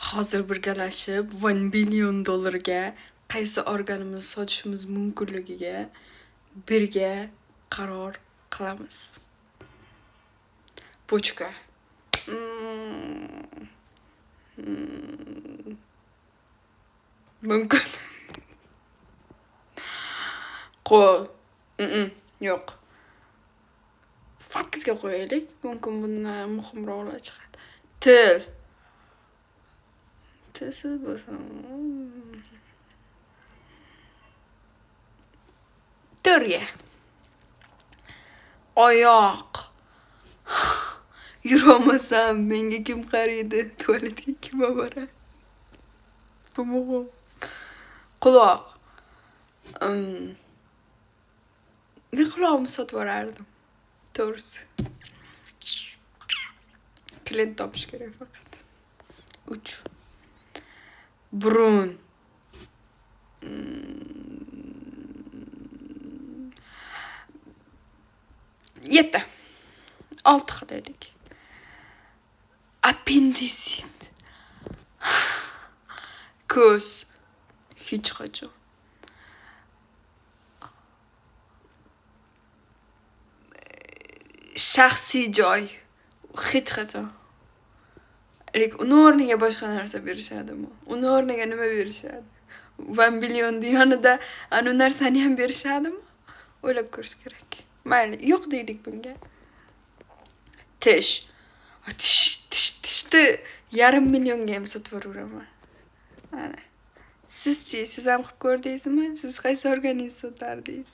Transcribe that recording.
Hozir birgalashib 1 billion dollarga qaysi organimizni sotishimiz mumkinligiga birga qaror qilamiz. Почка. Mumkin. Qo'l. Yo'q. 8 ga qo'yaylik. Mumkin bundan muhimroqlar chiqadi. Til. Tilsiz bo'lsam. 4 ga. Oyoq. Yurolmasam menga kim qaraydi? Tualetga kim olib boradi? Bu muhim. Quloq. Men qulog'imni sotib yuborardim. To'g'risi. Клиент topish kerak faqat. 3. Burun. 7. 6 qilaylik. Appendisit. Ko'z. Hech qachon. Shaxsiy joy. Hech qachon. Lekin uni o'rniga boshqa narsa berishadimi? Uni o'rniga nima berishadi? 1 billionni yonida anu narsani ham berishadimi? O'ylab ko'rish kerak. Mayli, yo'q deylik bunga. Tish. Tishni 500,000 ga ham sotib yuboraman. Mana. Sizchi, siz ham qilib ko'rdingizmi? Siz qaysi organizni sotardingiz?